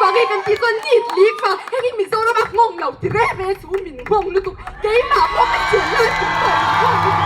vang nge kan tih chuan nit lik vang heng hi Mizoram a nghawng lo ti reh reh chu min nghawng lutuk keimah pawh ka chhiar lai pawh pawh min nghawng lutuk.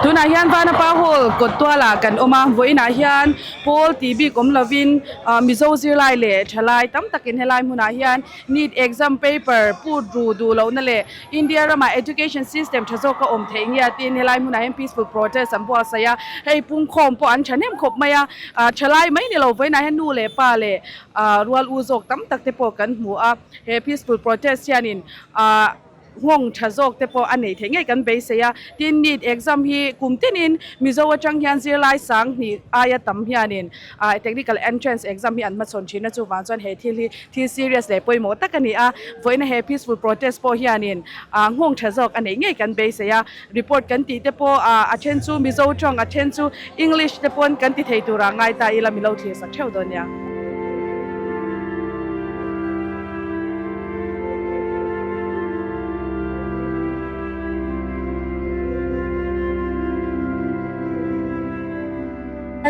Tunah hian Vanapa Hall kawt tualah kan awm a, vawiinah hian pawl tih bik awm lovin ah Mizo zirlai leh thalai tam takin helai hmunah hian NEET exam paper put ru duh lohna leh India ramah education system tha zawk a awm theih nge tiin helai hmunah hian peaceful protest an buatsaih a, hei pungkhawm pawh an thahnem khawp mai a, ah thalai mai ni lo vawiinah hian nu leh pa leh ah rual u zawk tam tak te pawh kan hmu a, he peaceful protest hianin ah nghawng tha zawk te pawh a neih theih ngei kan beisei a, tin NEET exam hi kum tinin Mizo atang hian zirlai sang hnih aia tam hianin ah technical entrance exam hi an hmachhawn thin a, chuvang chuan he thil hi thil serious leh pawimawh tak a ni a, vawiina he peaceful protest pawh hianin ah nghawng tha zawk a neih ngei kan beisei a, report kan tih te pawh ah a then chu Mizo tawng a then chu English te pawn kan ti thei turah ngai ta ila milo thlir sak theuh dawn nia.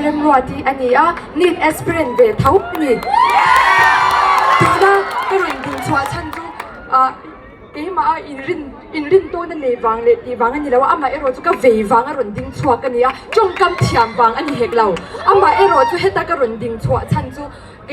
Remruati a ni a, NEET aspirant ve tho a ni. Tuna ka rawn dinchhuah chhan chu ah. Keimah a inrin inrin tawn a nei vang leh tih vang a ni lo a, amah erawh chu ka vei vang a rawn ding chhuak a ni a, tawngkam thiam vang a ni hek lo. Amah erawh chu heta ka rawn ding chhuah chhan chu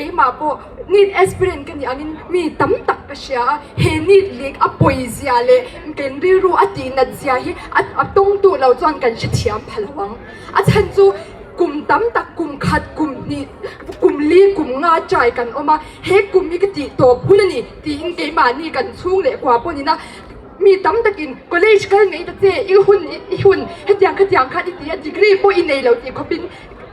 keimah pawh NEET aspirant ka nih angin mi tam tak ka hria a, he NEET leak a pawi zia leh kan rilru a tih nat zia hi a a tawngtu lo chuan kan hrethiam pha lo ang. A chhan chu kum tam tak kum khat, kum hnih, kum li, kum nga trai kan awm a, he kum hi ka tih tawp hun a ni. Tiin keimahni kan chhung leh kua pawh nina mi tam takin college kal ngei ta che i hun i hun hetiang khatiang khan i ti a degree pawh i nei lo tih khawpin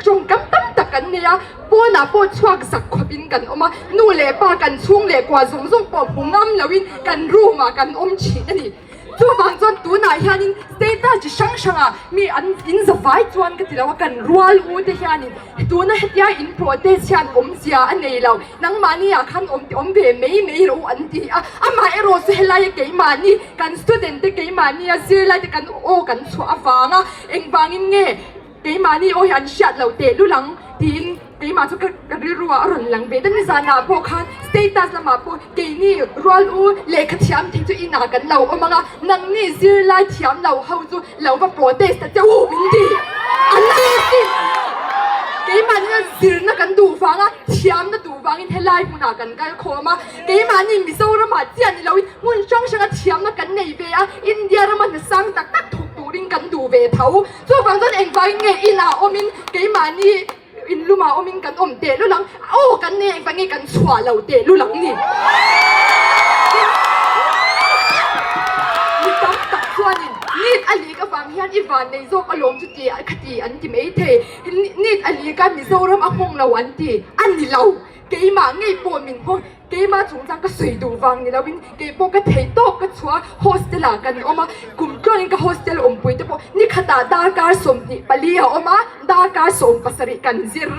tawngkam tam tak kan nei a pawnah pawh chhuak zak khawpin kan awm a nu leh pa kan chhung leh kua zawng zawng pawh hmu ngam loin kan room ah kan awm thin a ni. Chuvang chuan tunah hianin status chi hrang hrangah mi an in za vai chuan ka ti lo a, kan rual u te hianin tuna hetia in protest hian awmzia a nei lo, nangmahni ah khan awm awm ve mai mai rawh u an ti a, amah erawh chu helaia keimahni kan student te keimahni a zirlai te kan aw kan chhuah avanga engvangin nge Keimahni aw hi an hriat loh teh lul ang tiin keimah chu ka rilru ah a rawn lang ve ta. Nizanah pawh khan status lamah pawh keini rual u lehkha thiam thei chu inah kan lo awm ang a, nangni zirlai thiam lo ho chu lo va protest ta che u min ti. A la sin! Keimahni zirna kan duh vanga thiamna duh vangin helai hmunah kan kal khawm a, keimahni Mizoramah chiah ni loin hmun hrang hranga thiamna kan nei ve a, India rama hna sang tak tak thawk turin kan duh ve tho. Chuvang chuan engvangin nge inah awmin keimahni inlumah awmin kan awm teh lul ang, aw kan nei engvang nge kan chhuah lo teh lul ang ni. Mi tam tak chuanin NEET a lik avang hian i van nei zawk alawm chu ti kha ti an ti maithei. NEET a lik a Mizoram a hmawng lo an ti a ni lo. Keimah ngei pawh min hmawng. Keimah chungchang ka sawi duh vang ni loin kei pawh ka thei tawk ka chhuah a, hostel ah kan awm a, kum tluangin ka hostel awmpui te pawh nikhatah darkar 24 a awm a, darkar 17 kan zir.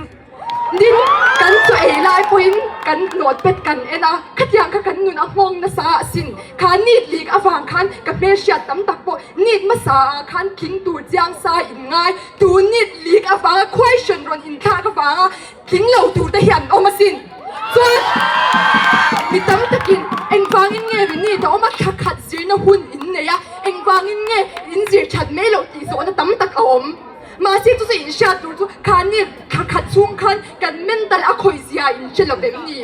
Tin, kan chaw ei lai pawhin kan notepad kan en a, khatiang kha kan nun a nghawng nasa asin. Kha NEET lik avang khan ka hmelhriat tam tak pawh NEET hmasa ah khan tling tur chiang sa in ngai, tu NEET lik avanga question rawn inthlak avanga Tling lo tur te hi an awm asin. Chuan mi tam takin engvangin nge rini te awm a thla khat zirna hun in nei a, engvangin nge in zir that mai loh tih zawhna tam tak a awm. Mahse chu chu in hriat tur chu khani thla khat chhung khan kan mental a khawih zia in hre lo vem ni.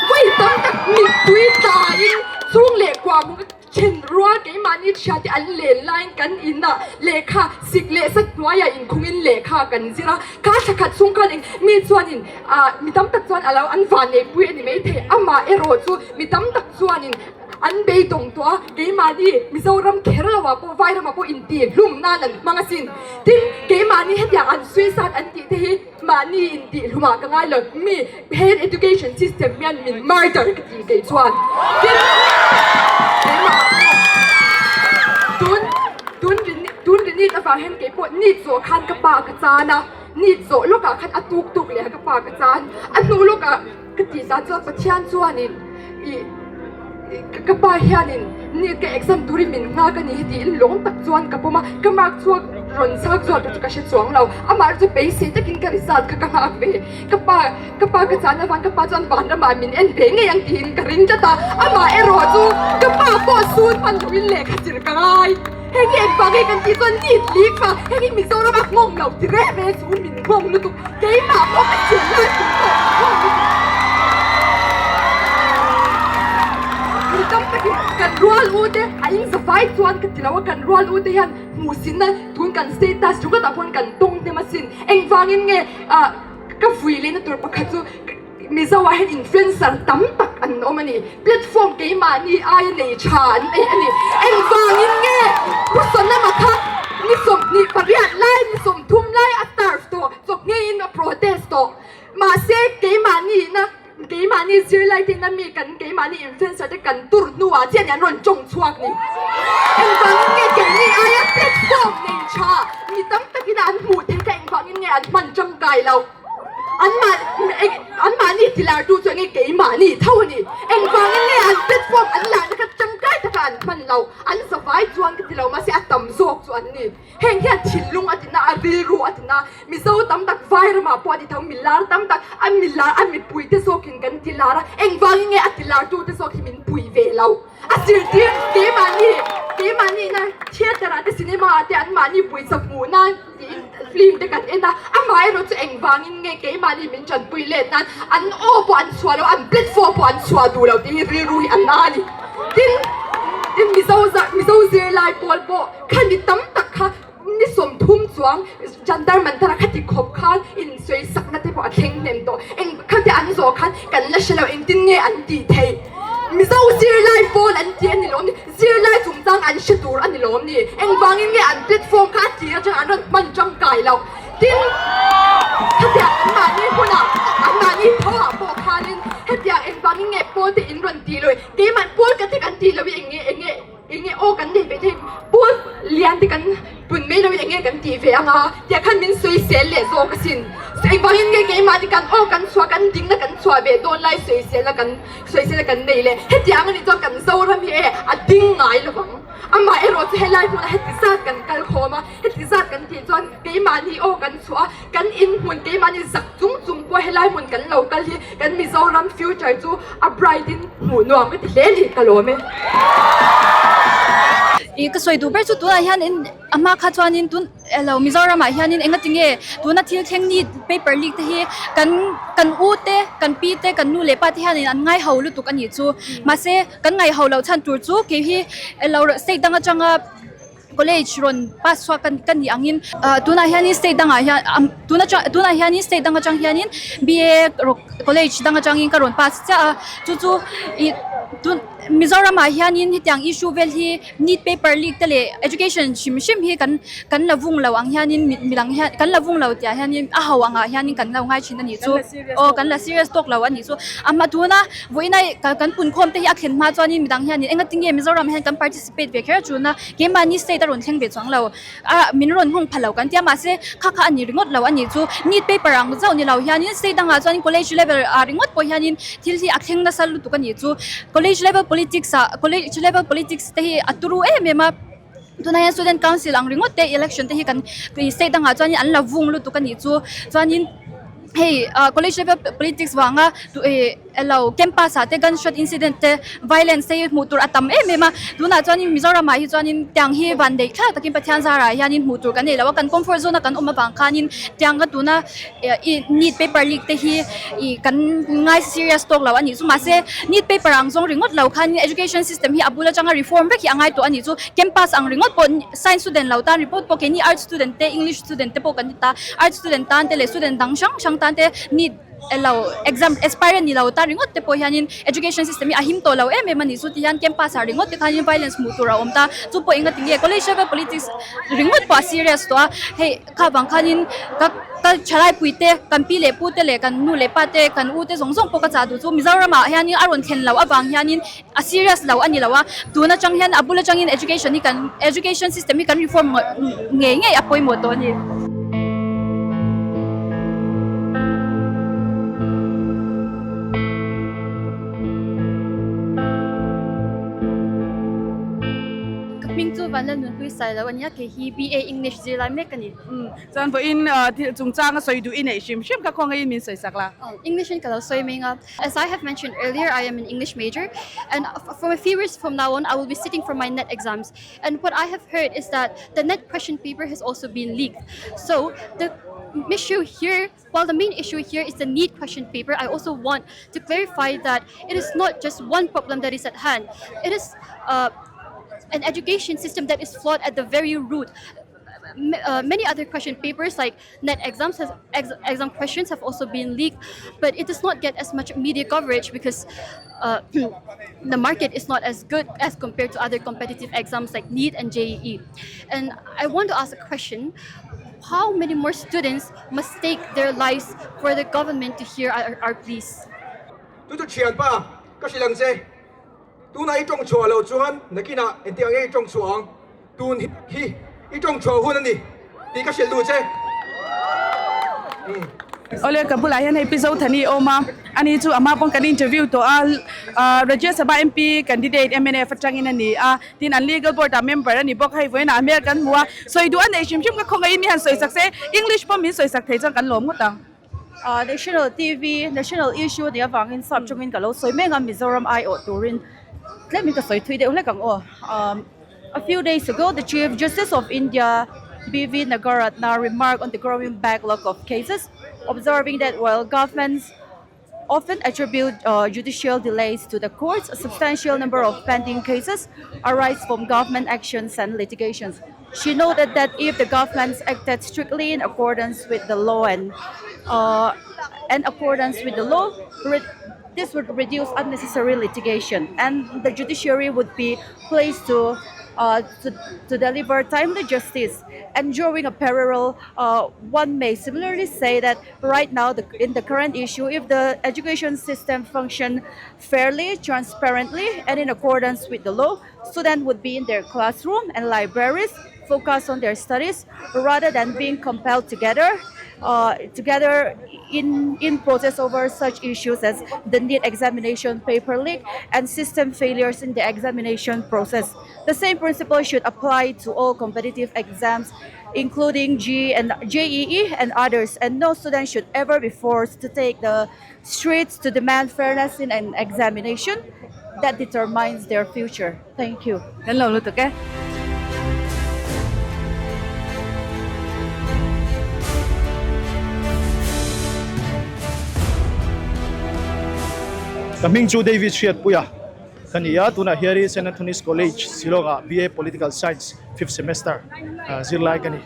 Vawi tam tak mittui tlaiin chhung leh kua hmu ka. Then rual keimahni thiate an len laiin kan inah lehkha sik leh sa hnuaiah inkhungin lehkha kan zir a, kha thla khat chhung khan eng mi chuanin ah mi tam tak chuan a lo an vanneihpui a ni maithei, amah erawh chu mi tam tak chuanin an beidawng tawh a, keimahni Mizoram kher loah pawh Vairamah pawh intihhlum nan an hmang asin. Tin, keimahni hetiang an suicide an tih te hi mahni intihhlumah ka ngai lo, mi He education system hian min murder ka tih kei chuan tin keimah tun tun tun ri nit avang hian kei pawh nit zawh khan ka pa ka chan a nit zawh lawkah khan a tuk tuk leh a ka pa ka chan a hnu lawkah. Ka tih zah chuan Pathian chuanin ih ka pa hianin NEET ka exam turin min nghak a ni hi tiin lawm tak chuan ka pawm a, ka mark chhuak rawn chhak zual tur chu ka hre chuang lo. Amah chu beisei takin ka result kha ka nghak ve. Ka pa ka pa ka chan avang ka pa chuan van ramah min en ve ngei ang tiin ka ring tlat a, amah erawh chu ka pa pawh sun hman loin lehkha zir ka ngai. Heng hi engvang nge kan tih chuan NEET leak va, heng hi Mizoram a nghawng lo ti reh ve chu min nghawng lutuk, keimah pawh ka chhiar lai tur pawh min nghawng lutuk. Mi tam takin kan rual u te a in zavai chuan ka ti lo a, kan rual u te hian hmuhsinna tun kan status ringawtah pawhin kan tawng hnem asin. Engvangin nge ah ka vui lehna tur pakhat chu Mizo ah hian influencer tam tak an awm a ni. Platform keimahni aia nei tha an nei a ni. Engvangin nge Pu Sonama kha ni 28 lai, ni 30 lai a starve tawh, chawhngeiin a protest tawh. Mahse keimahni ina keimahni zirlai te ina mi kan keimahni influencer te kan tur hnuah chian an rawn tawng chhuak ni. Engvangin nge keini aia platform nei tha mi tam takin an hmuh theih kha engvangin nge an hman tangkai lo. Anmahni tilartu chu enge keimahni tho a ni. Engvangin nge an platform an larna kha tangkai taka an hman lo, an zavai chuan ka ti lo mahse a tam zawk chu an ni. Heng hian thinlung a tina a, rilru a tina, Mizo tam tak Vairamah pawh a ti tho, milar tam tak a milar a mipuite zawkin kan tilar a, engvangin nge a tilartute zawk hi min pui ve lo. A zirtir keimahni keimahni ina theatre ah te cinema ah te anmahni pawisa hmuh nan tiin film te kan en a, amaherawh chu engvangin nge keimahni min tanpui let nan an aw pawh an chhuah lo, an platform pawh an chhuah duh lo tih hi rilru hi a na a ni. Tin, tin Mizo Mizo zirlai pawl pawh khami tam tak kha ni 30 chuang Jantar Mantar a khati khawp khan insawi sakna te pawh a thleng hnem tawh. Eng khate an zawh khan kan la hre lo engtin nge an tih theih. Mizo zirlai pawl an ti a ni lawm ni, zirlai chungchang an hre tur a ni lawm ni. Engvangin nge an platform kha a tir atang an rawn hman tangkai loh. Tin, khatiang anmahni hunah anmahni tho ah pawh khanin hetiang engvangin nge pawl te in rawn tih loh keimah pawl ka te kan tih loh hi eng nge eng nge Enge aw kan nei ve thei pawl lian te kan pun mai loin enge kan tih ve anga tiah khan min sawisel leh zawk asin. Engvangin nge keimahni kan aw kan chhuah kan dingna kan chhuah ve dawn lai sawiselna kan sawiselna kan nei leh hetiang anih chuan kan Zoram hi e a ding ngai lo vang. Amah erawh chu helai hmunah heti zat kan kal khawm a, heti zat kan tih chuan keimahni aw kan chhuah a, kan inhmun keimahni zak chung chung pawh helai hmun kan lo kal hi kan Mizoram future chu a bright in hmuh nuam ka ti hle ni ka lawm e. Ih ka sawi duh ber chu tunah hian in a hma kha chuanin tun elo Mizoram ah hianin enga tinge tuna thil thleng ni paper leak te hi kan kan u te kan pi te kan nu leh pa te hianin an ngai ho lutuk a nih chu mahse kan ngaih ho loh chhan tur chu kei hi elo state dang atanga College rawn pass chhuak kan ka nih angin ah tunah hianin state dangah hian ah tun atang tunah hianin state dang atang hianin B A rawk college dang atangin ka rawn pass chiah a chu chu ih tun Mizoram ah hianin hetiang issue vel hi neet paper leak te leh education hrim hrim hi kan kan la vung lo ang hianin mi midang hian kan la vung lo tih ah hianin a ho angah hianin kan lo ngai thin a nih chu aw kan la serious tawk lo a nih chu a hma tuna vawiina kan punkhawm te hi a thlen hma chuanin midang hianin engatinge Mizoram ah hian kan participate pet ve kher a chuna keimahni state a rawn thleng ve chuang lo a min rawn nghawng pha lo kan tia mahse kha kha a ni ringawt lo a nih chu neet paper ang zauh ni lo hianin state dangah chuan college level ah ringawt pawh hianin thil hi a thleng nasa lutuk a nih chu college level politics ah college level politics te hi a turu em em a tunah hian student council ang ringawt te election te hi kan state dangah chuanin an la vung lutuk a nih chu chuanin hei ah college level politics vanga ih. Elo campus ah te gunshot incident te violence te hi hmuh tur a tam em em a tunah chuanin Mizoram ah hi chuanin tiang hi van daih thlak takin Pathian zarah hianin hmuh tur kan nei lo a kan comfort zone a kan awm avang khanin tiang ka tuna ih neet paper leak te hi ih kan ngai serious tawk lo a nih chu mahse neet paper ang zawng ringawt lo khanin education system hi a bul atanga reform vek hi a ngai tawh a nih chu campus ang ringawt pawh science student lo tan report pawh keini arts student te english student te pawh kan ni ta arts student tan te leh student dang hrang hrang tan te neet elo exam aspirant ni lo tan ringawt te pawh hianin education system hi a him tawh lo em em a ni chu ti hian campus ah ringawt te khanin violence hmuh tur a awm ta chu pawh enga tinge college level politics ringawt pawh a serious tawh a hei kha vang khanin ka ka thalai pui te kan pi leh pu te leh kan nu leh pa te kan u te zawng zawng pawh ka chah duh chu Mizoram ah hianin a rawn thlen loh avang hianin a serious lo a ni lo a tun atang hian a bul atangin education hi kan education system hi kan reform ngei ngei a pawimawh tawh a ni. hming chu Vanlalnunhlui Sailo a nia, kei hi BA English zirlai mek ka ni. Chuan vawiin thil chungchanga sawi duh i neih hrim hrim kha khawngaihin min sawi sak la. English in ka lo sawi meng a. As I have mentioned earlier, I am an English major and from a few years from now on I will be sitting for my NET exams and what I have heard is that the NET question paper has also been leaked. So the issue here, while the main issue here is the NEET question paper, I also want to clarify that it is not just one problem that is at hand. It is uh, an education system that is flawed at the very root. Uh, many other question papers like net exams has, ex, exam questions have also been leaked, but it does not get as much media coverage because uh, the market is not as good as compared to other competitive exams like NEET and JEE. And I want to ask a question. How many more students must stake their lives for the government to hear our, our pleas? Chu chu thianpa, ka hrilh ang che. Tuna i tawng chhuah loh chuan nakinah engtiang nge i tawng chhuah ang? Tun hi i tawng chhuah hun a ni tih ka hrilh duh che. Awle ka bulah hian hei Pi Zothani a awm a, ani chu amah pawn kan interview tawh a, Rajya Sabha MP candidate mnf atangin a ni a, tin an legal board ah member a ni bawk a, hei vawiinah a hmel kan hmu a, sawi duh a neih hrim hrim ka khawngaihin mi han sawi sak se, English pawh min sawi sak thei chuan kan lawm ngawt ang. National TV, National issue nih avangin sap chungin ka lo sawi mek a, Mizoram aiawh turin tlemin ka sawi thui deuh hlek ang aw. A few days ago, the Chief Justice of India, B.V. Nagaratna remarked on the growing backlog of cases, observing that while governments often attribute uh, judicial delays to the courts, a substantial number of pending cases arise from government actions and litigations. She noted that if the governments acted strictly in accordance with the law and uh, in accordance with the law, this would reduce unnecessary litigation and the judiciary would be placed to uh, to, to deliver timely justice. And during a parallel, uh, one may similarly say that right now, the, in the current issue, if the education system function fairly, transparently, and in accordance with the law, students would be in their classroom and libraries, focus on their studies, rather than being compelled together uh, together in, in protest over such issues as the NEET examination paper leak and system failures in the examination process. The same principle should apply to all competitive exams, including G and JEE and others, and no student should ever be forced to take the streets to demand fairness in an examination that determines their future. Thank you. Kan lo lutuk e. Ka hming chu David Hriatpuia ka ni a, tunah hian St. Anthony's College, Shillong-ah BA Political Science fifth semester zirlai ka ni.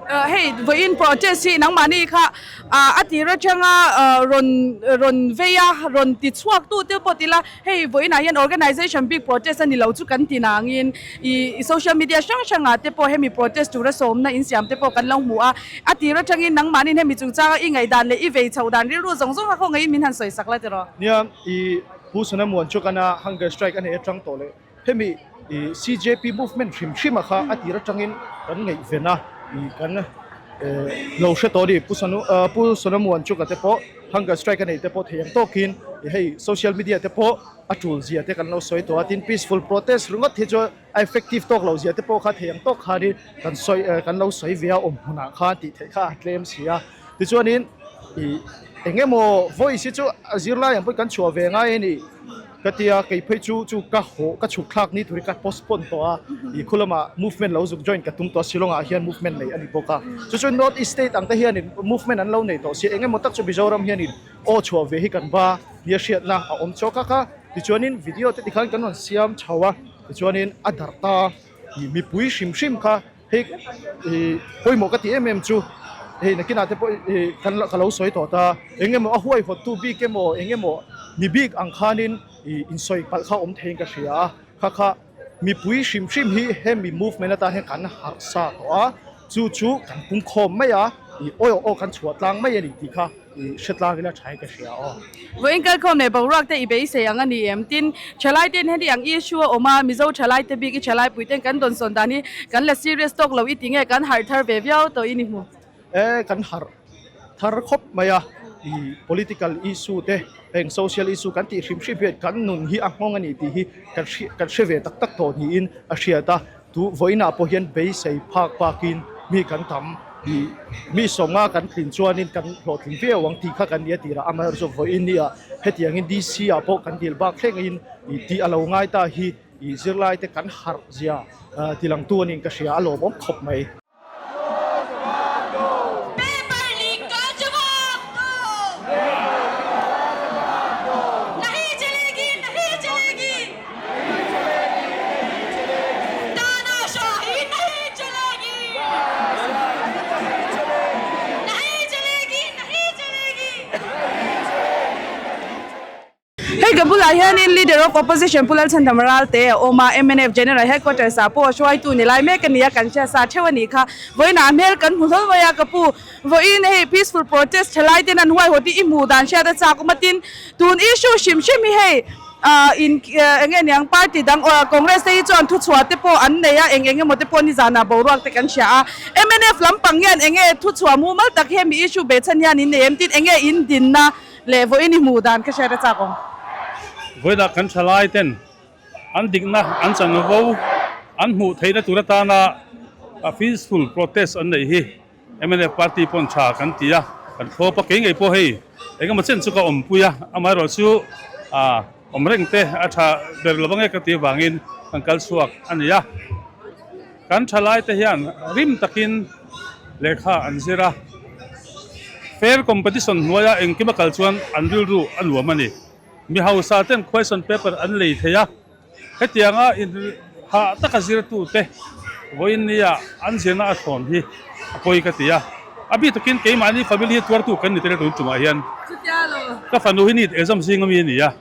Hei vawiin protest hi nangmahni kha a tir atanga rawn rawn vei a, rawn ti chhuak tu te pawh ti ila hei vawiinah hian organisation bik protest a ni lo chu kan ti nangin ih social media hrang hrangah te pawh hemi protest tura sawmna insiam te pawh kan lo hmu a, a tir atangin nangmahniin hemi chungchanga i ngaihdan leh i vei chhoh dan rilru zawng zawng kha khawngaihin min han sawi sak la tiraw. Nia, ih Pu Sonamuan chu kana hunger strike a nei atang tawh leh. Hemi ih CJP movement hrim hrim a kha a tir atangin kan ngaihven a, ih kan eh lo hre tawh a ni. Pu Sanu ah Pu Sonamuan chu ka te pawh hunger strike a neih te pawh thei ang tawkin ih hei social media te pawh a tul zia te kan lo sawi tawh a, tin peaceful protest ringawt hi chu a effective tawk loh zia te pawh kha thei ang tawk khanin kan sawi eh kan lo sawi ve a awm hmunah khan tih theih kha a tlem si a. Tichuanin ih eng emaw voice hi chu a zirlai ang pawhin kan chhuah ve ngai a ni. Ka ti a, kei phei chu chu ka haw ka chhuk thlak ni turin ka postpone tawh a, ih khu lamah movement lo zuk join ka tum tawh a, Shillong ah hian movement nei a ni bawk a, chu chu North East state ang te hianin movement an lo nei tawh si, eng emaw tak chu Mizoram hianin aw chhuah ve hi kan va nia hriatna a awm chawk a kha, tichuanin video te tikhan kan rawn siam chho a, tichuanin a darh ta ih mipui hrim hrim kha hei ih pawimawh ka ti em em chu hei nakinah te pawh ih kan ka lo sawi tawh ta eng emaw a huaihawt tu bik emaw eng emaw mi bik ang khanin ih insawi palh kha awm theiin ka hria a kha kha mipui hrim hrim hi hemi movement atan hian kan harh sa tawh a chu chu kan pungkhawm mai a ih awi aw kan chhuah tlang mai a ni tih kha. I hre tlang ila tha hi ka hria aw. Vawiin kalkhawm leh boruak te i beisei ang a ni em? Tin, thalai ten heti ang issue a awm a, Mizo thalai te bik i thalai pui ten kan dawnsawn dan hi kan la serious tawk lo i ti nge kan harh thar ve viau tawh i ni hmu? E, kan harh thar khawp mai a. i political issue te heng social issue kan tih hrim hrim hian kan nun hi a nghawng a ni tih hi kan hri kan hre ve tak tak tawh niin a hriat a tu vawiinah pawh hian beisei phak bakin mi kan tam ih mi sawnga kan tlin chuanin kan hlawhtling viau ang tih kha kan ni a tirah amaherawhchu chu vawiin ni ah hetiangin D_C ah pawh kan dil bak thlengin ih tih a lo ngai ta hi ih zirlai te kan harh zia tilangtu a niin ka hria a lawmawm khawp mai. Hei ka bulah hianin Leader of Opposition Pu Lalchhandam Ralte a awm a, mnf General Headquarters ah pawh hruaitu ni lai mek a ni a, kan hria sa theuh a nih kha. Vawiinah a hmel kan hmu hlawl mai a, ka pu vawiin hei peaceful protest thalai ten an huaihawt hi i hmuh dan hriat a chak awm a tin tun issue hrim hrim hi hei ah in eng nge niang party dang Congress te hi chuan thuchhuah te pawh an nei a eng eng emaw te pawh nizanah boruak te kan hria a, mnf lampang hian eng nge thuchhuah mumal tak hi hemi issue behchhan hian in nei em tin eng nge in dinna Leh vawiin i hmuh dan ka hriat a chak awm. Vawiinah kan thalai ten an dikna an chanvo an hmuh theihna tur atana peaceful protest an neih hi mnf party pawn tha kan ti a, kan thlawp a, kei ngei pawh hei engemaw chen chu ka awmpui a, amaherawh chu awm reng te a tha ber lo ange ka tih avangin kan kal chhuak a ni a. Kan thalai te hian rim takin lehkha an zir a, fair competition hnuaia engkim a kal chuan an rilru a nuam a ni. Mi hausa ten question paper an lei thei a, hetianga inhah taka zirtute vawiin nia an zirna a thlawn hi a pawi ka ti a. A bik takin keimahni family hi tuartu kan ni tel tun tumah hian ka fanu hi NEET exam zing ami a ni a,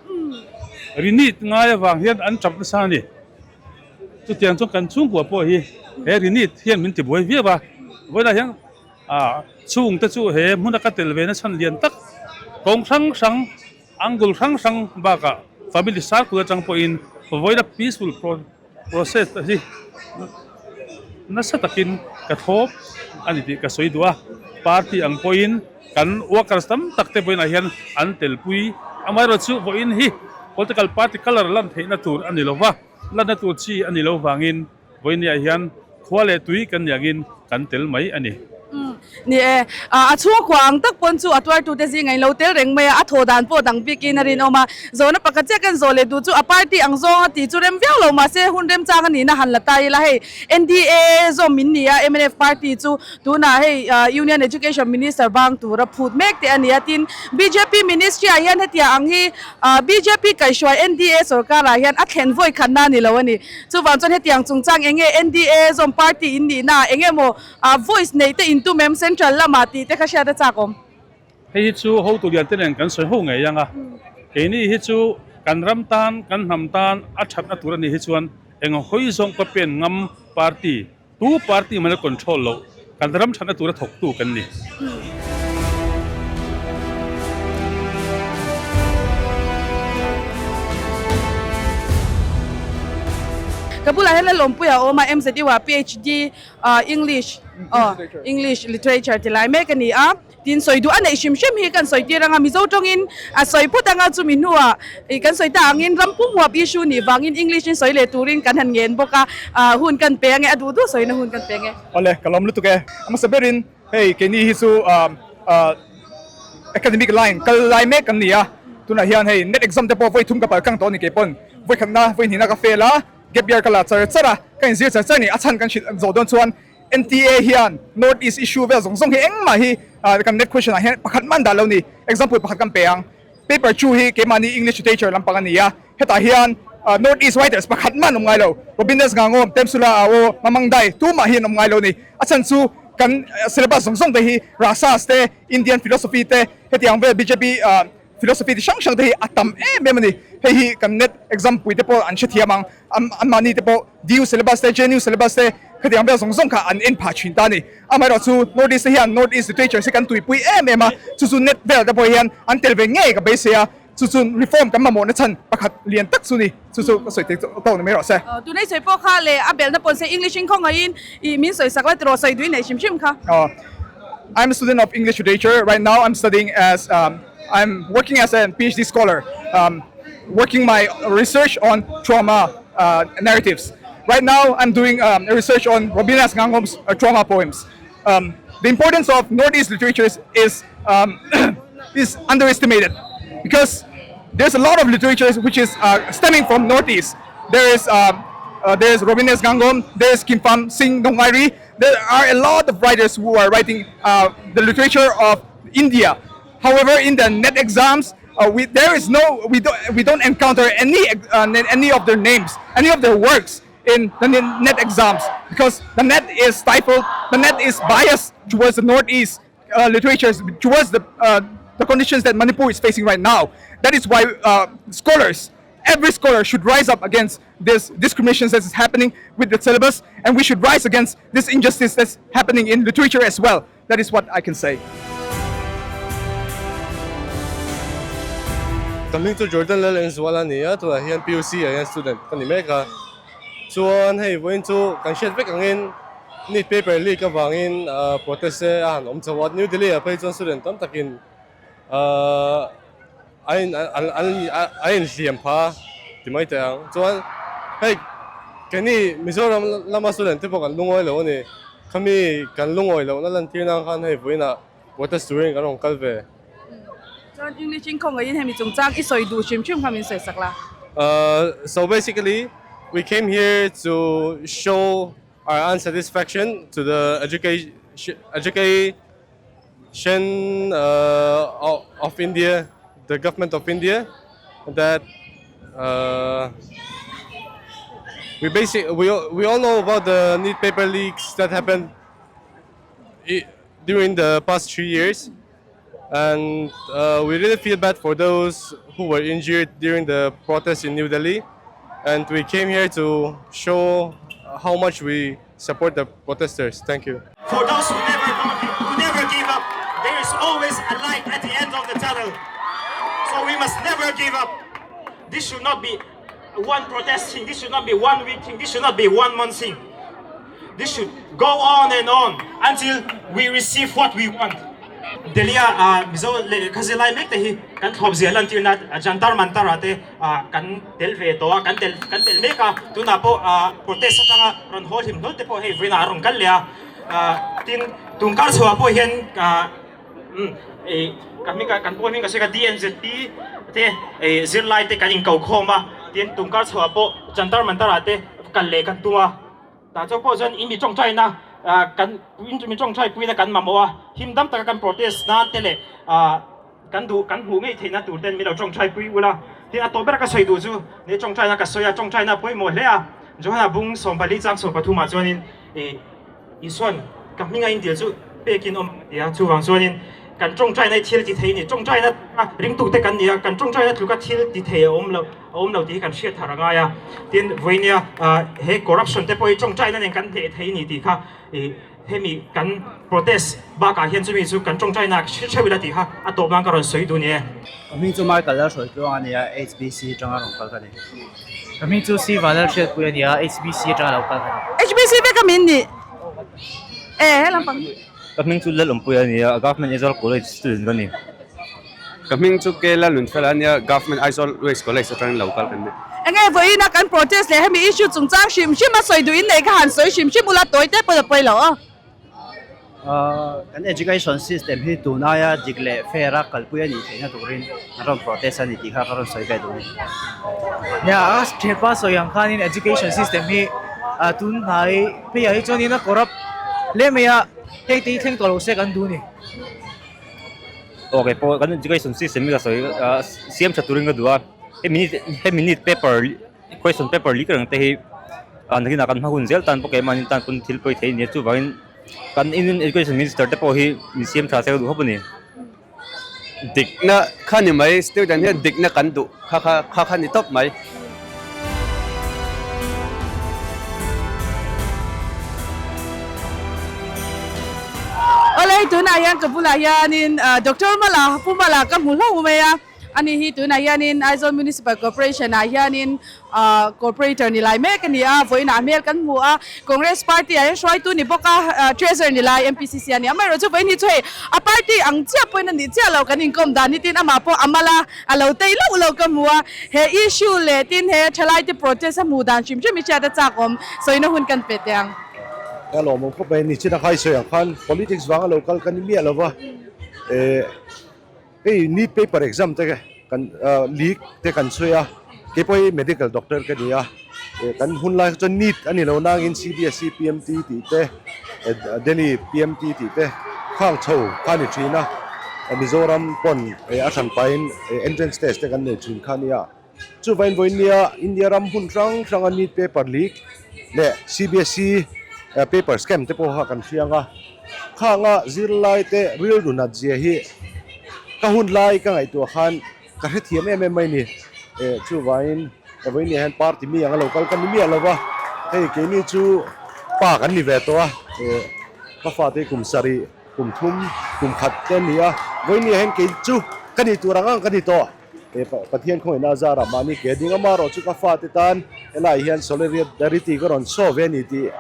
ri NEET ngai avang hian an tap nasa a ni. Chutiang chuan kan chhungkua pawh hi he rinit hian min tibuai viau a, vawilah hian ah chhungte chu he hmuna ka tel ve na chhan lian tak kawng hrang hrang angle hrang hrang bakah family circle atang pawhin vawilah peaceful process te hi nasa takin ka thlawp a ni tih ka sawi duh a, party ang pawhin kan workers tam tak te vawiinah hian an telpui amaherawhchu vawiin hi political party colour lan theihna tur a ni lo va. Lanna tur chi a ni lo vangin vawinia hian khua leh tui kan niangin kan tel mai a ni. Ni e, a chhungkua ang tak pawn chu a tuartute zingah in lo tel reng mai a, a thaw dan pawh dang bikin a rinawm a. Zawhna pakhat chiah kan zawh leh duh chu a party ang zawng a tih chu rem viau lo mahse hun remchang a nihna han la ta ila hei NDA zawm in ni a, mnf party chu tunah hei Union Education Minister bang tura phut mek te a ni a, tin bjp ministry ah hian hetiang ang hi Bjp kaihhruai NDA sorkarah hian a thlen vawi khatna a ni lo a ni. Chuvang chuan hetiang chungchang eng nge NDA zawm party in nihna ah eng emaw voice neih te in tum em central lamah tih te kha hriat a chak awm. Hei hi chu hotu lian te nen kan sawi ho ngei ang a, keini hi chu kan ram tan, kan hnam tan a thatna tur a nih hi chuan eng hawi zawng ka pen ngam party Tu party man a control loh, kan ram thatna tura thawktu kan ni. Ka bulah hian Lalawmpuia a awm a, MZU ah PhD English English Literature ti lai mek a ni a. Tin sawi duh a neih hrim hrim hi kan sawi tir anga Mizo tawngin a sawi phawt anga chumi hnuah ih kan sawi ta angin ram pum huap issue nih vangin English in sawi leh turin kan han ngen bawk a, ah hun kan pe ange a duh duh sawina hun kan pe ange. Awle ka lawm lutuk e. A hmasa berin hei keini hi chu ah ah academic line kal lai mek kan ni a, tunah hian hei net exam te pawh vawi thum ka pal kang tawh a ni keipawn vawi khatna vawi hnihna ka fail a, gap year ka la char char a, ka inzir char char a ni a chhan kan hrilh zawh dawn chuan NTA hian North East issue vel zawng zawng hi engmah hi kan net question ah hian pakhat man dah lo ni. Example pakhat kan pe ang. Paper 2 hi keimahni English literature lampang a ni a, hetah hian North East writers pakhat man awm ngai lo. Robindas Ngangawm, Temsula Awo, Mamang Dai tumah hi an awm ngai lo ni. A chhan chu kan syllabus zawng zawng te hi Rasas te, Indian philosophy te, hetiang vel bjp Philosophy ti hrang hrang te hi a tam em em a ni. Hei hi kan net exam pui te pawh an hrethiam ang, anmahni te pawh DU syllabus te, JNU syllabus te khatiang vel zawng zawng kha an en phah thin ta a ni. Amaherawh chu North East te hian North East literature hi kan tuipui em em a, chu chu net vel te pawh hian an tel ve ngei ka beisei a, chu chu reform kan mamawhna chhan pakhat lian tak chu ni. Chu chu ka sawi tek tawk ni mai rawh se. Tunei sawi pawh kha leh a belhna pawn se English in khawngaihin ih min sawi sak la tiraw sawi duin nei hrim hrim kha. I'm a student of English literature. Right now, I'm studying as um, I'm working as a PhD scholar, um, working my research on trauma uh, narratives. Right now, I'm doing um, a research on Robina's Ngangom's uh, trauma poems. Um, the importance of Northeast literature is um, is underestimated because there's a lot of literature which is uh, stemming from Northeast. There is um, uh, there's Robin S. Gangom, there's Kimpham Singh Nongkhairi. There are a lot of writers who are writing uh, the literature of India. However, in the net exams, uh, we, there is no we don't we don't encounter any uh, any of their names, any of their works in the net exams because the net is stifled, the net is biased towards the Northeast uh, literature, towards the uh, the conditions that Manipur is facing right now. That is why uh, scholars, every scholar should rise up against this discrimination that is happening with the syllabus, and we should rise against this injustice that's happening in literature as well. That is what I can say. Ka hming chu Jordan Lalengzuala a ni a, tunah hian PUC ah hian student ka ni mek a. Chuan hei vawiin chu kan hriat vek angin NEET paper leak avangin protest te a han awm chho a, New Delhi ah phei chuan student tam takin a in an inhliam pha ti mai teh ang. Chuan hei keini Mizoram lama student te pawh kan lungawi lo a ni. Khami kan lungawi lohna lantir nan khan hei vawiinah protest turin kan rawn kal ve. Chuan English in khawngaihin hemi chungchang i sawi duh hrim hrim kha min sawi sak la. So basically we came here to show our unsatisfaction to the education education of India, the government of India that we basic we we all know about the NEET paper leaks that happened during the past 3 years and we really feel bad for those who were injured during the protest in New Delhi and we came here to show how much we support the protesters. Thank you. For those who never, who never give up, there is always a light at the end of the tunnel. So we must never give up. This should not be one protest thing. This should not be one week thing. This should not be one month thing. This should go on and on until we receive what we want. Delhi a Mizo lehkha zirlai mek te hi kan thlawp zia lantirna Jantar Mantar ah te kan tel ve tawh a, kan tel kan tel mek a, tunah pawh protest atanga rawn hawl hlim hlawl te pawh hei vawiinah a rawn kal leh a, tin tun kar chhuah pawh hian ka hming kan pawl hming ka sawi kha DMZP te zirlai te kan inko khawm a, tin tun kar chhuah pawh Jantar Mantar ah te kal leh kan tum a. Tah chauh pawh chuan in mi tawngtaina kan in mi tawngtai puina kan mamawh a, him dam taka kan protest nan te leh kan duh kan hmuh ngei theihna tur ten min lo tawngtai pui ula. Tin a tawp bera ka sawi duh chu ni tawngtaina ka sawi a, tawngtaina a pawimawh hle a. Johana bung 14 chang 13 ah chuanin ih Isuan ka hminga in dil chu pekin awm ang a ti a, chuvang chuanin kan tawngtaina hi thil ti thei a ni. Tawngtaina ringtute kan ni a, kan tawngtaina tluka thil ti thei a awm lo. a awm lo tih hi kan hriat thar a ngai a, tin vawinia he corruption te pawh hi tawngtaina nen kan hneh thei a ni tih kha ih hemi kan protest bakah hian chumi chu kan tawngtaina hre theuh ila tih kha a tawp nan ka rawn sawi duh a ni e. Ka hming chu Michael Lalhruaitluang a ni a, HBC atanga rawn kal ka ni. Ka hming chu C Vanlalhriatpui a ni a, HBC atanga lo kal ka ni. HBC vek a min nih e helam pang. Ka hming chu Lalawmpuia a ni a, Government Aizawl College student ka ni. Ka hming chu Kela Lunfela a nia, Government Aizawl West College atangin lo kal kan ni. Enge vawiin a kan protest leh hemi issue chungchang hrim hrim a sawi duh in nei kha han sawi hrim hrim ula tawi te pawh a pawi lo aw. Kan education system hi tun aia dik leh fair a kalpui a nih theihna turin an rawn protest a ni tih kha ka rawn sawi ve duh a ni. Nia, a thianpa sawi ang khanin education system hi tun hnai pheiah hi chuanin a corrupt hle mai a, heng te hi thleng tawh lo se kan duh a ni. Aw kei pawh kan education system hi ka sawi ah siam tha turin ka duh a hemi ni hemi ni paper question paper leak reng te hi ah nakinah kan hma hun zel tan pawh keimahni tan pawn thil pawi thei a ni a chuvangin kan Indian education minister te pawh hi min siam tha se ka duh khawp a ni. Dikna kha ni mai student hian dikna kan duh kha kha kha kha ni tawp mai. Awle tunah hian ka bulah hianin Doctor Mala Pu Mala ka hmu hlauh mai a. Ani hi tunah hianin Aizawl Municipal Corporation ah hianin ahh Corporator ni lai mek a ni a, vawiinah hmel kan hmu a, Congress party ah hian hruaitu ni bawk a, Treasurer ni lai MPCC a ni a, amaherawh chu vawiin hi chu hei a party ang chiah pawhin a nih chiah lo kan inkawm dan hi tin amah pawh a mal a, a lo tei loh loh ka hmu a, he issue leh tin he thalaite protest a hmuh dan hrim hrim hi hriat a chak awm sawina hun kan pe teh ang. Ka lawmawm khawp mai, ni chin a khai sawi ang khan politics vanga lo kal ka ni miah lova, eh hei neet paper exam te kan leak te kan sawi a, keipawh hi medical doctor ka ni a, eh kan hun lai kha chuan neet a ni lo nangin CBSE PMT tih te Delhi PMT tih te khang chho kha a ni thin a, Mizoram pawn a hran pahin entrance test te kan nei thin kha a nia. Chuvain vawinia India ram hmun hrang hranga neet paper leak leh CBSE paper scam te pawh kha kan hriang a, khanga zirlai te rilru nat zia hi ka hun lai ka ngaihtuah khan ka hrethiam em em mai ni. Chuvain vawinia hian party mi anga lo kal ka ni miah lo va, hei keini chu pa kan ni ve tawh a, ka fate kum sarih kum thum kum khat te an ni a, vawinia hian kei chu ka nih tur ang ang ka ni tawh. He Pathian khawngaihna a zarah mahni ke ding ama erawh chu ka fate tan helaiah hian solidarity ka rawn show ve a ni tih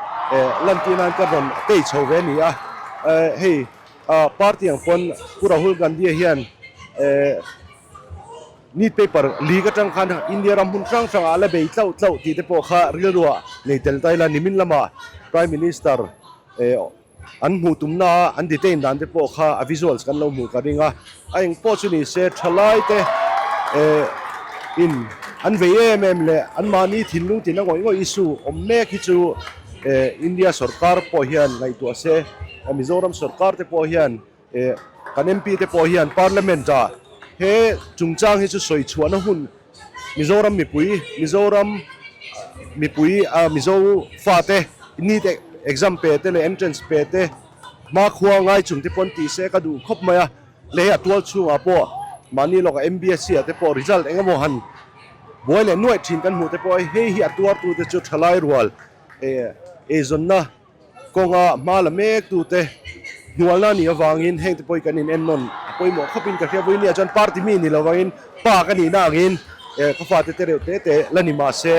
lantir nan ka rawn tei chho ve a ni a. Hei party ang pawn Pu Rahul Gandhi-a hian neet paper leak atang khan India ram hmun hrang hrangah a la bei tlauh tlauh tih te pawh kha rilruah nei tel ta ila nimin lama Prime Minister An hmuh tumna a an detain dan te pawh kha a visuals kan lo hmuh ka ring a, a eng pawh chu ni se thalai te eh in an vei em em leh an mahni thinlung tina ngawih ngawih issue awm mek hi chu eh India sorkar pawh hian ngaihtuah se, Mizoram sorkar te pawh hian eh kan MP te pawh hian parliament ah he chungchang hi chu sawi chhuahna hun Mizoram mipui, Mizoram mipui a Mizo fate NEET exam pe te leh entrance pe te hmakhua ngai chung te pawn tih se ka duh khawp mai a, leh a tual chhungah pawh mahni lawkah MBSC ah te pawh result eng emaw han buai leh nuaih thin kan hmuh te pawh hei hi a tuartu te chu thalai rual eh eizawnna Kawnga hma la mek tute hnualna nih avangin heng te pawh hi kan in en nawn a pawimawh khawpin ka hria. Vawinia chuan party mi ni lovangin pa ka nihna angin ka fate te reuh te te la ni mahse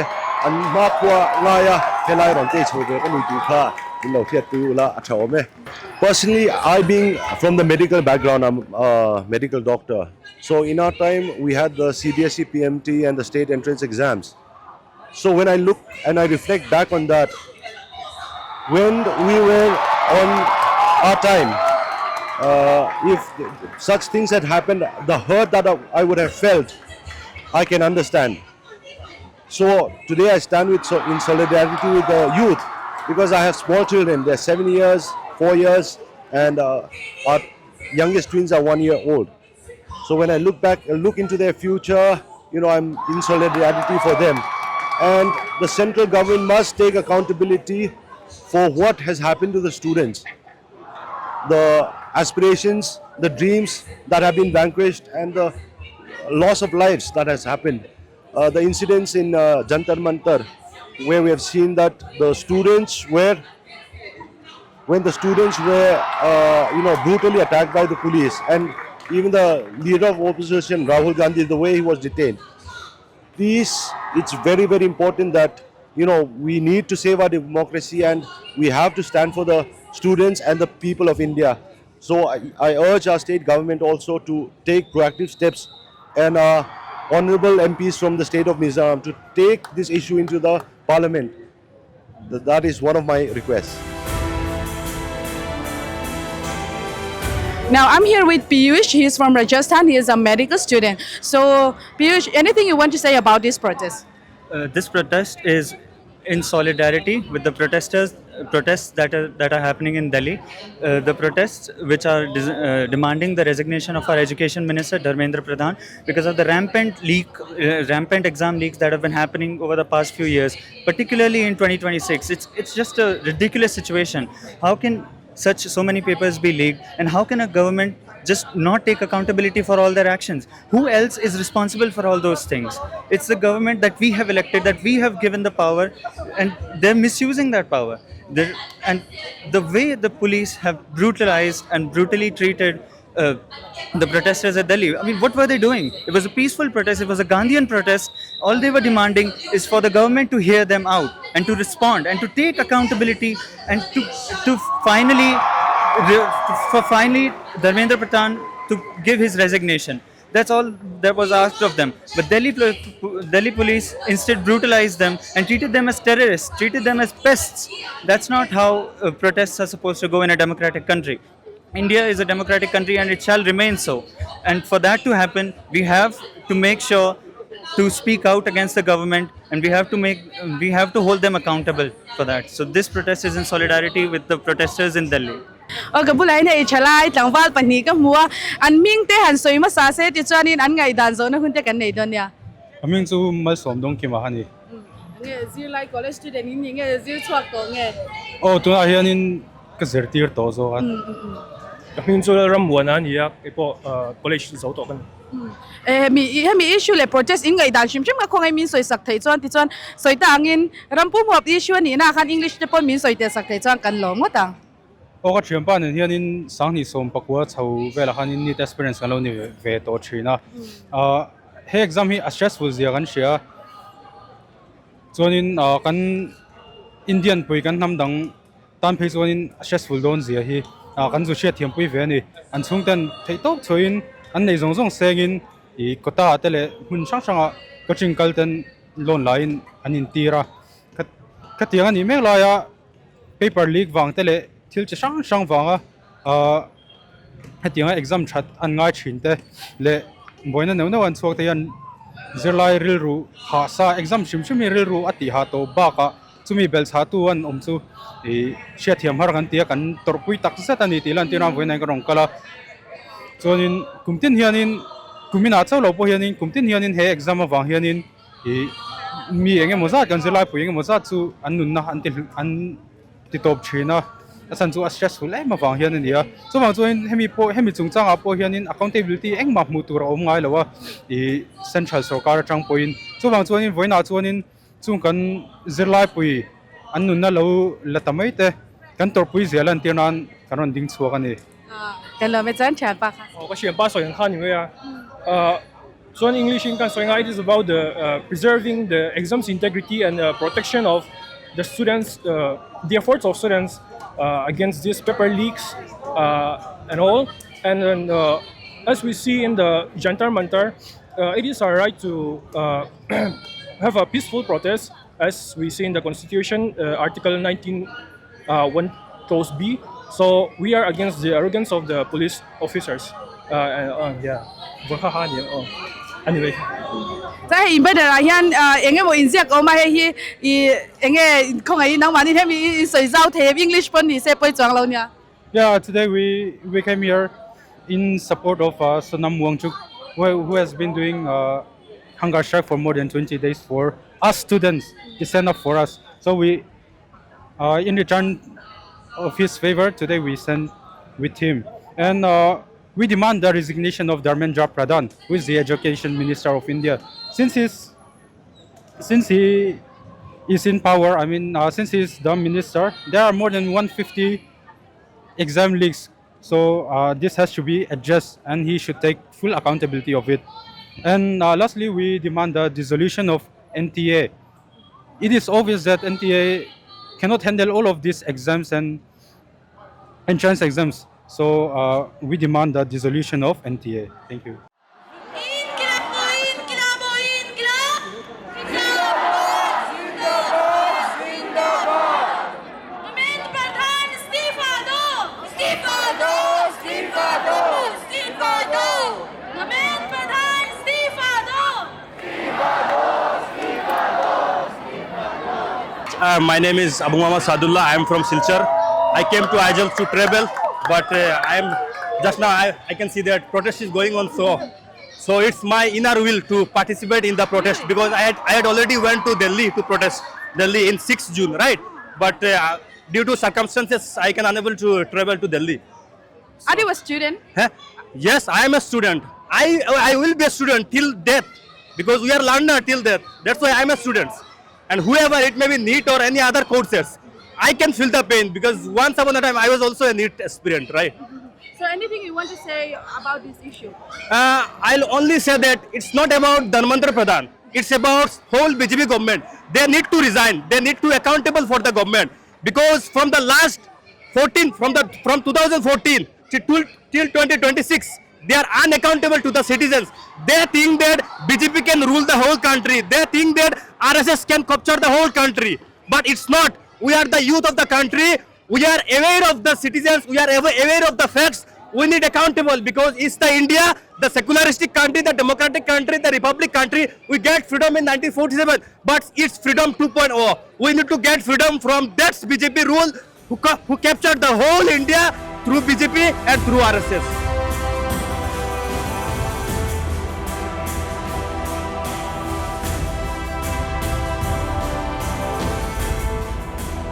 an hma khua ngaia helai rawn tei chho ve ka ni tih kha min lo hriatpui ula a tha awm e. Personally I being from the medical background I'm a medical doctor so in our time we had the CBSE PMT and the state entrance exams. So when I look and I reflect back on that, when we were on our time, if such things had happened, the hurt that I would have felt, I can understand. So today I stand with so in solidarity with the youth because I have small children. They're 7 years, 4 years, and our youngest twins are 1 year old. So when I look back, look into their future, you know, I'm in solidarity for them. And the central government must take accountability for what has happened to the students. The aspirations, the dreams that have been vanquished and the loss of lives that has happened. The incidents in Jantar Mantar, where we have seen that the students were when the students were you know brutally attacked by the police and even the leader of opposition Rahul Gandhi the way he was detained Please it's very very important that you know we need to save our democracy and we have to stand for the students and the people of India so I, I urge our state government also to take proactive steps and uh, honorable MPs from the state of Mizoram to take this issue into the parliament That is one of my requests. Now I'm here with Piyush. He is from Rajasthan. He is a medical student. So Piyush, anything you want to say about this protest? This protest is in solidarity with the protesters protests that are that are happening in Delhi. The protests which are demanding the resignation of our education minister Dharmendra Pradhan because of the rampant leak, rampant exam leaks that have been happening over the past few years, particularly in 2026. It's it's just a ridiculous situation. How can such so many papers be leaked, and how can a government just not take accountability for all their actions? Who else is responsible for all those things? It's the government that we have elected, that we have given the power, and they're misusing that power. They're, and the way the police have brutalized and brutally treated uh, the protesters at Delhi. I mean, what were they doing? It was a peaceful protest, it was a Gandhian protest. All they were demanding is for the government to hear them out and to respond and to take accountability and to, to finally, for finally Dharmendra Pradhan to give his resignation. That's all that was asked of them. But Delhi, Delhi police instead brutalized them and treated them as terrorists, treated them as pests. That's not how uh, protests are supposed to go in a democratic country. India is a democratic country and it shall remain so. And for that to happen, we have to make sure to speak out against the government and we have to make we have to hold them accountable for that. So this protest is in solidarity with the protesters in Delhi. Aw ka bulah hian hei thalai tlangval pahnih ka hmu a, an hming te han sawi hmasa se tichuanin an ngaihdan zawhna hun te kan nei dawn nia. Ka hming chu Malsawm Dawngkima a ni. Nge zirlai college student in ni nge zir chhuak tawh nge? Aw tunah hianin ka zirtir tawh zawk a. Ka hming chu Lalrammuana a ni a, keipawh college zo tawh ka ni. Hemi hemi issue leh protest in ngaihdan hrim hrim ka khawngaih min sawi sak theih chuan tichuan sawi ta angin rampum huap issue a nihna ah khan English te pawh min sawi tel sak theih chuan kan lawm ngawt ang. Aw ka thianpa nen hianin sanghnih sawm pakua chho velah khanin NEET aspirants kan lo ni ve tawh thin a. Ahh he exam hi a stressful zia kan hria a, chuanin ahh kan Indian pui kan hnam dang tan phei chuanin a stressful dawn zia hi ah kan zu hriat thiam pui ve a ni. An chhungten theih tawp chhuahin an nei zawng zawng sengin ih kawta ah te leh hmun hrang hrangah coaching kal ten loan laiin an intir a, khatiang a nih mek laia. Paper leak vang te leh thil chi hrang hrang vanga ahh hetianga exam that an ngai thin te leh buaina neuh neuh an chhuak te hian zirlai rilru hah sa exam hrim hrim hi rilru a tih hah tawh bakah chumi belh chhah tu an awm chu ih hriatthiam har kan ti a kan tawrhpui tak zet a ni tih lan tir a vawiin ah hian ka rawn kal a chuanin kum tin hianin kum inah chauh loh pawh hianin kum tin hianin he exam avang hianin. Ih mi eng emaw zat kan zirlai pui eng emaw zat chu an nunna an ti an ti tawp thin a a chhan chu a stressful em avang hian a ni a chuvang chuan hemi pawh hemi chungchangah pawh hianin accountability engmah hmuh tur a awm ngai lo a ih central sorkar atang pawhin chuvang chuanin vawiinah chuanin chung kan zirlai pui an nunna lo la ta mai te kan tawrhpui zia lantir nan kan rawn ding chhuak a ni. Kan lo chuan thianpa kha. Aw ka thianpa sawi ang kha ni mai a ah. Chuan English in kan sawi nga it is about the preserving the exams integrity and protection of the students the efforts of students against this paper leaks and all and as we see in the Jantar Mantar it is our right to have a peaceful protest as we see in the constitution article 19 1 clause B so we are against the arrogance of the police officers yeah anyway Chuan hei in banner ah hian eng emaw inziak a awm a hei hi ih eng nge khawngaihin nangmahni hemi i sawi zau thei em English pawn ni se pawi chuang lo nia. Yeah today we we came here in support of Sonam Wangchuk who has been doing hunger strike for more than 20 days for us students he stand up for us so we Uh, in return of his favor, today we send with him. And uh, we demand the resignation of Dharmendra Pradhan, who is the education minister of India. Since he's, since he is in power, I mean, uh, since he's the minister, there are more than 150 exam leaks. So uh, this has to be addressed and he should take full accountability of it. And uh, lastly, we demand the dissolution of NTA. It is obvious that NTA cannot handle all of these exams and entrance exams. So uh, we demand the dissolution of NTA. Thank you. Uh, my name is Abu Muhammad Sadullah. I am from Silchar. I came to Aizawl to travel, but uh, I am just now I, I can see that protest is going on. So, so it's my inner will to participate in the protest because I had I had already went to Delhi to protest Delhi in 6 June, right? But uh, due to circumstances, I can unable to travel to Delhi. Are you a student? Huh? Yes, I am a student. I I will be a student till death because we are learner till death. That's why I am a student. And whoever it may be NEET or any other courses, I can feel the pain because once upon a time I was also a NEET aspirant, right? So anything you want to say about this issue? Uh, I'll only say that it's not about Dharmendra Pradhan. It's about whole BJP government. They need to resign. They need to accountable for the government because from the last 14, from the from 2014 till, till 2026, they are unaccountable to the citizens. They think that BJP can rule the whole country. They think that RSS can capture the whole country. But it's not. We are the youth of the country. We are aware of the citizens. We are aware of the facts. We need accountable because it's the India, the secularistic country, the democratic country, the republic country. We get freedom in 1947, but it's freedom 2.0. We need to get freedom from that BJP rule who, who captured the whole India through BJP and through RSS.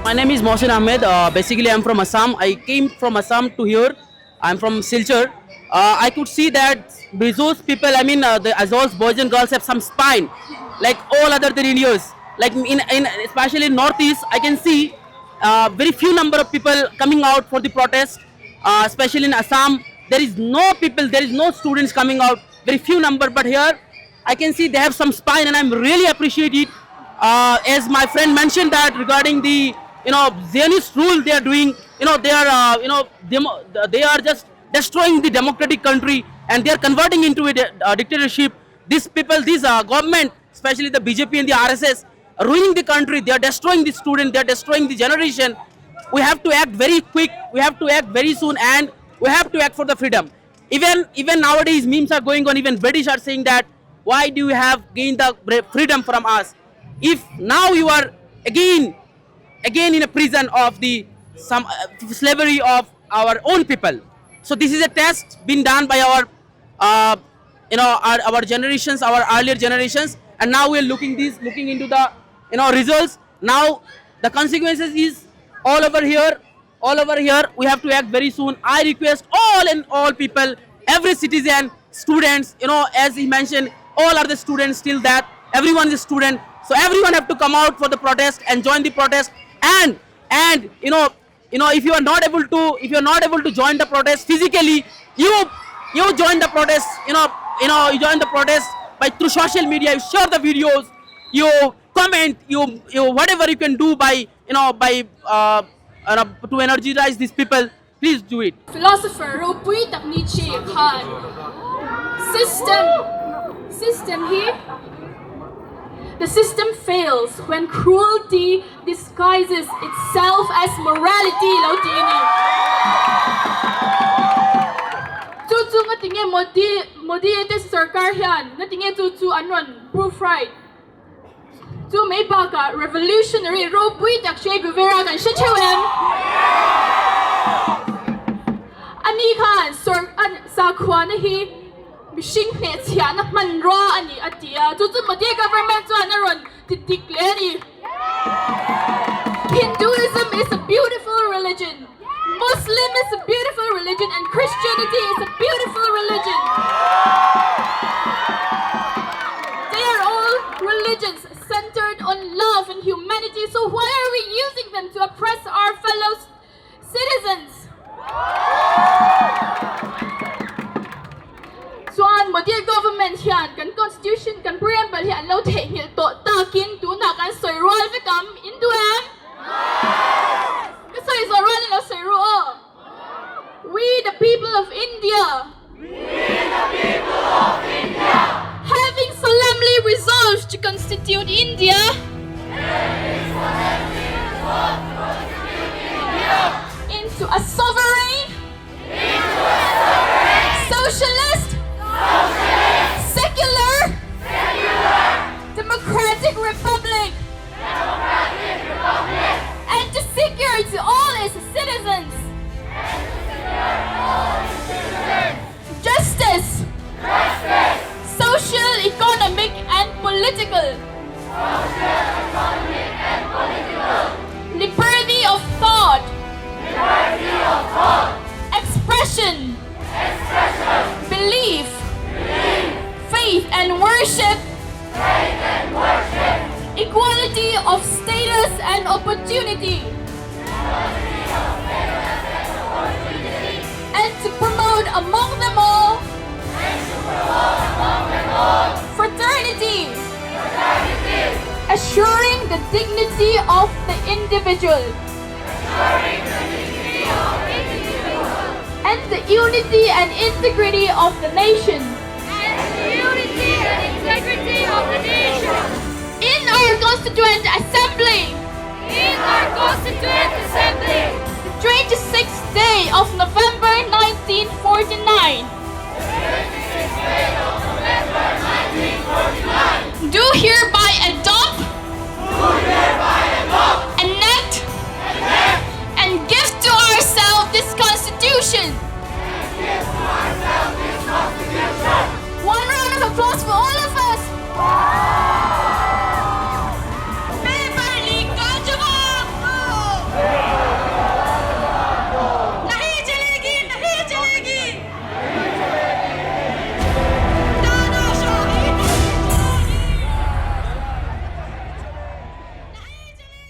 My name is Mohsin Ahmed. Uh, basically, I'm from Assam. I came from Assam to here. I'm from Silchar. Uh, I could see that Bezos people, I mean, uh, the Azores boys and girls have some spine, like all other than Indians. Like in, in especially in Northeast, I can see uh, very few number of people coming out for the protest. Uh, especially in Assam, there is no people, there is no students coming out. Very few number, but here I can see they have some spine, and I'm really appreciate it. Uh, as my friend mentioned that regarding the you know Zionist rule they are doing, you know they are uh, you know demo, they are just destroying the democratic country and they are converting into a, a dictatorship. These people, these uh, government, especially the BJP and the RSS, are ruining the country. They are destroying the student. They are destroying the generation. We have to act very quick. We have to act very soon, and we have to act for the freedom. Even even nowadays, memes are going on. Even British are saying that why do you have gained the freedom from us? If now you are again again in a prison of the some uh, slavery of our own people. So this is a test been done by our uh, you know our, our generations, our earlier generations, and now we are looking this looking into the you know results. Now the consequences is all over here, all over here. We have to act very soon. I request all and all people, every citizen, students, you know, as he mentioned, all are the students still that everyone is a student. So everyone have to come out for the protest and join the protest. And and you know you know if you are not able to if you are not able to join the protest physically, you you join the protest. You know you know you join the protest by through social media. You share the videos, you comment, you you whatever you can do by you know by uh, uh, to energize these people. Please do it. Philosopher ropui tak Nietzsche khan system system hi The system fails when cruelty disguises itself as morality lo ti a ni. Chu chu ngatinge Modi Modi te sarkar hian ngatinge chu chu an rawn proof right. Chu mai bakah revolutionary ropui tak Che Guevara kan hre theuh em? Ani khan sawr an sakhuana hi mihring hnehchhiahna hmanrua a ni a ti a, chu chu Modi government chuan a rawn ti dik leh a ni. Hinduism is a beautiful religion, Muslim is a beautiful religion and Christianity is a beautiful religion. They are all religions centered on love and humanity so why are we using them to oppress our fellow citizens? Chuan Modi government hian kan constitution kan preamble hi an lo theihnghilh tawh takin tunah kan sawi rual vek ang in duh em? Ka sawi zawh rual in lo sawi ru aw. We the people of India. Having solemnly resolved to constitute India. Into a sovereign. Socialist. Secular. Democratic Republic. And to secure to all its citizens. Justice. Social, economic and political. Liberty of thought. Expression. Belief. Faith and worship. Equality of status and opportunity. And to among them all. And to promote among them all. Fraternity. Fraternity. Assuring the dignity of the individual. Assuring the dignity of the individual. And the unity and integrity of the nation. And the unity and integrity of the nation. In our Constituent Assembly. In our Constituent Assembly. The 26th day of November 1949. Do hereby adopt.